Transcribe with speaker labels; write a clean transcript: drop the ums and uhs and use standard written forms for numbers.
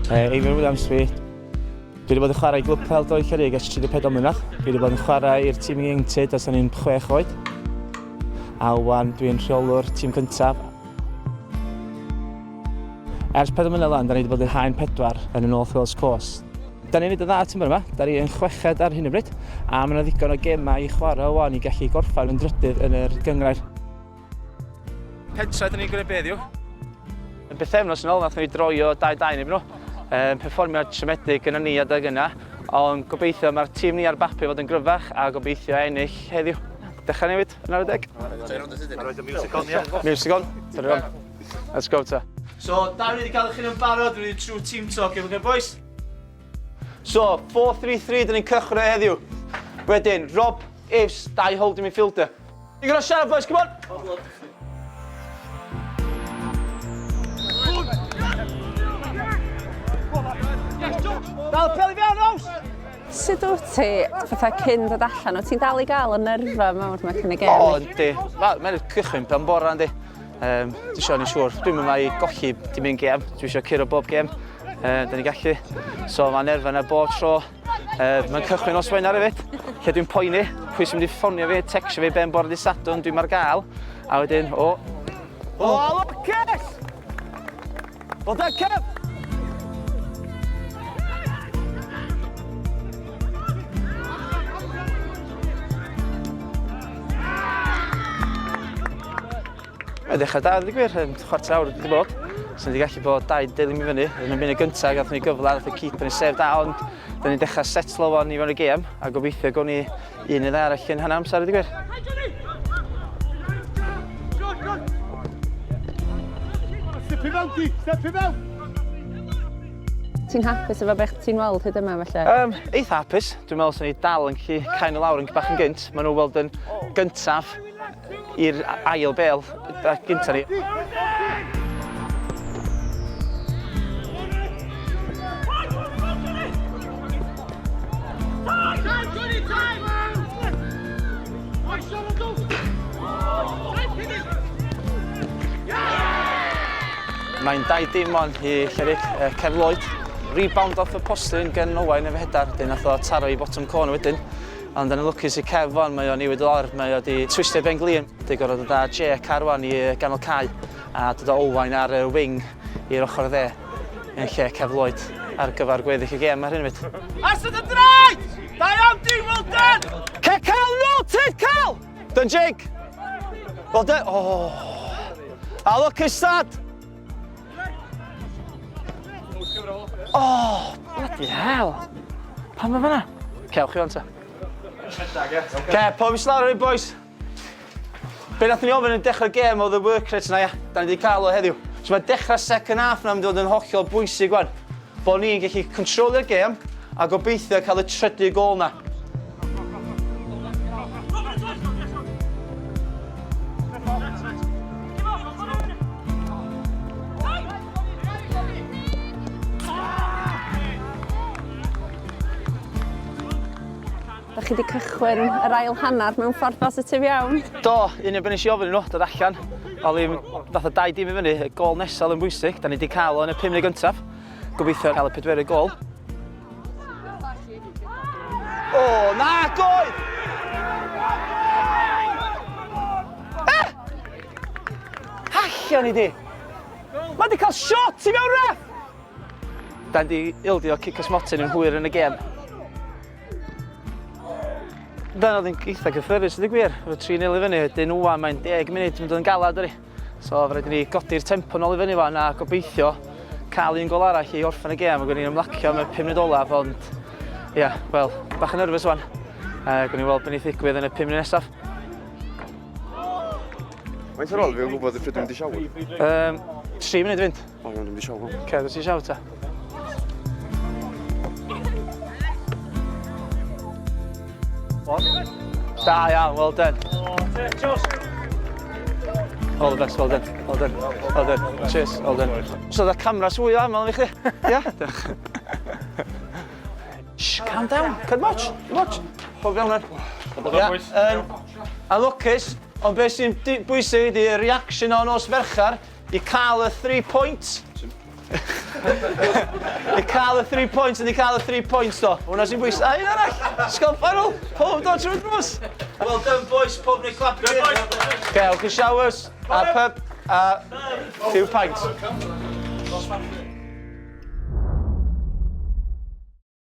Speaker 1: Eifion Williams dwi. Dwi wedi bod yn chwarae i Glwb Pêl-droed Llanrug ers 34 mlynedd. Dwi wedi bod yn chwarae i'r tîm ieuenctid ers o'n i'n 6 oed. A wan dwi'n rheolwr tîm cyntaf. Ers 4 mlynedd wan, da ni wedi bod yn haen 4 yn y North Wales Coast. Da ni'n neud yn dda tymor yma, da ni yn chweched ar hyn o bryd, a mae yna ddigon o gemau i chwarae wan i gallu gorffen yn drydydd yn yr gynghrair. Pentre, da ni'n gwneud beth yw. Yn bythefnos yn ôl, nath ni droio 2-2 yn nhw. Um, perfformiad siomedig gyda ni adeg yna, ond gobeithio mae'r tîm ni ar bapur fod yn gryfach a gobeithio ennill heddiw. Dechrau newid yn ar y deg.
Speaker 2: Music on, yeah.
Speaker 1: Music on. Turn it on. Let's go ta. So, da ni wedi cael eich yn barod, wedi true team talk efo chi boys. So, 4-3-3, dyn ni'n cychwyn heddiw. Wedyn, Rob, Ifs, dau holding midfielder. You gonna siarad boys, come on! Dal y peli fewn, Ows!
Speaker 3: Sut wyt ti, fatha cyn dod allan, wyt ti'n dal i gael y nerfa mawr yma cyn y gêm?
Speaker 1: O, yndi. Mae'n cychwyn pan bora, yndi. Um, dwi eisiau ni'n siŵr. Dwi'n mynd i golli dim un gêm. Dwi eisiau curo bob gêm. Uh, da ni gallu. So mae nerfa yna bob tro. Uh, Mae'n cychwyn nos Wener hefyd, lle dwi'n poeni, pwy sy'n mynd i ffonio fi, textio fi ben bore di Sadwrn, dwi'n mar gael. A wedyn, o... O, oh, lwcus! Well done, Kev! Mae'n ddechrau da, dweud gwir, chwarter awr wedi bod. So ni wedi gallu bod dau deulu mi fyny. Yn y munud gyntaf, gath ni gyfle, gath y keeper yn sef da, ond da ni'n dechrau setlo fo'n i fewn y gêm, a gobeithio gawn ni un neu ddau arall yn hanner amser, dweud gwir.
Speaker 2: Step i fewn, di! Step i fewn!
Speaker 3: Ti'n hapus efo beth ti'n weld hyd yma felly?
Speaker 1: Um, eitha hapus. Dwi'n meddwl sy'n ni dal yn gallu cael nhw lawr yn bach yn gynt. Maen nhw weld yn gyntaf i'r ail bêl gynta ni. Mae'n dau dim ond i Llerig, uh, Kev Lloyd. Rebound off y postyn gen Owain efo hedar, dyn nath o taro i bottom corner wedyn. Ond yn lwcus i Kev wan, mae o'n newid lawr, mae o di twistio ben glin. Di gorfod dod â Jake ar wan i ganol cae a dod â Owain ar y wing i'r ochr dde yn lle Kev Lloyd ar gyfer gweddill y gêm ar hyn o bryd. Asod y draed! Da iawn di, well done! Ce Cal, no, take Cal! Done Jake! Well done, oh! A lwcus sad! Oh, bloody hell. Pam mae fanna? Cewch chi fan ta. Ce, pob i lawr o'r boys. Be nath ni ofyn yn dechrau'r gêm oedd y work rate na ia. Da ni wedi cael o heddiw. So mae dechrau second half na mynd i fod yn hollol bwysig wan. Bo ni'n gallu controlio'r gêm a gobeithio cael y trydydd gol na.
Speaker 3: Da chi wedi cychwyn yr ail hanner mewn ffordd bositif iawn.
Speaker 1: Do, un o'r nes i ofyn i nhw, dod allan. Oedd hi'n fatha dau dim i fyny, y gol nesaf yn bwysig. Da ni wedi cael o yn y pum munud gyntaf. Gobeithio cael y pedwerydd gol. O, na, goed! Ah! Allan i di! Mae wedi cael shot i mewn ref! Da ni wedi ildio cic osmotyn yn hwyr yn y gêm. Dyna oedd yn eitha gyffyrus, ydy gwir. Efo 3-0 i fyny, wedyn wwan mae'n 10 munud mynd yn galad, ydy. So fe rhaid i ni godi'r tempo nôl i fyny fan a gobeithio cael un gol arall i orffen y gêm a gwni ni'n ymlacio am y 5 munud olaf, ond ie, yeah, wel, bach yn nervous wan. Uh, gwni weld beth wneith ddigwydd yn y 5 munud nesaf.
Speaker 2: Faint ar ôl fi o gwybod y pryd dwi'n mynd i shower?
Speaker 1: Um, 3 munud fynd.
Speaker 2: O iawn, dwi'n mynd i shower.
Speaker 1: Ce, dwi'n ti shower ta. Da iawn, well done. All the best, well done, well done, well done. Cheers, well done. So, da camera fwy o aml i chdi? Ia? Diolch. Shh, calm down. Come watch, watch. Pob iawn then. Ia, um, a lwcus, ond beth sy'n bwysig ydi y reaction o nos Ferchar i cael y 3 points. Di cael y 3 points, di cael y 3 points do. Hwna sy'n bwysig. A un arall! Sgol final! Pob dod trwy'r drws! Well done, boys. Pob neu clap. Good boys. Okay, okay, showers, a pub, a few pints.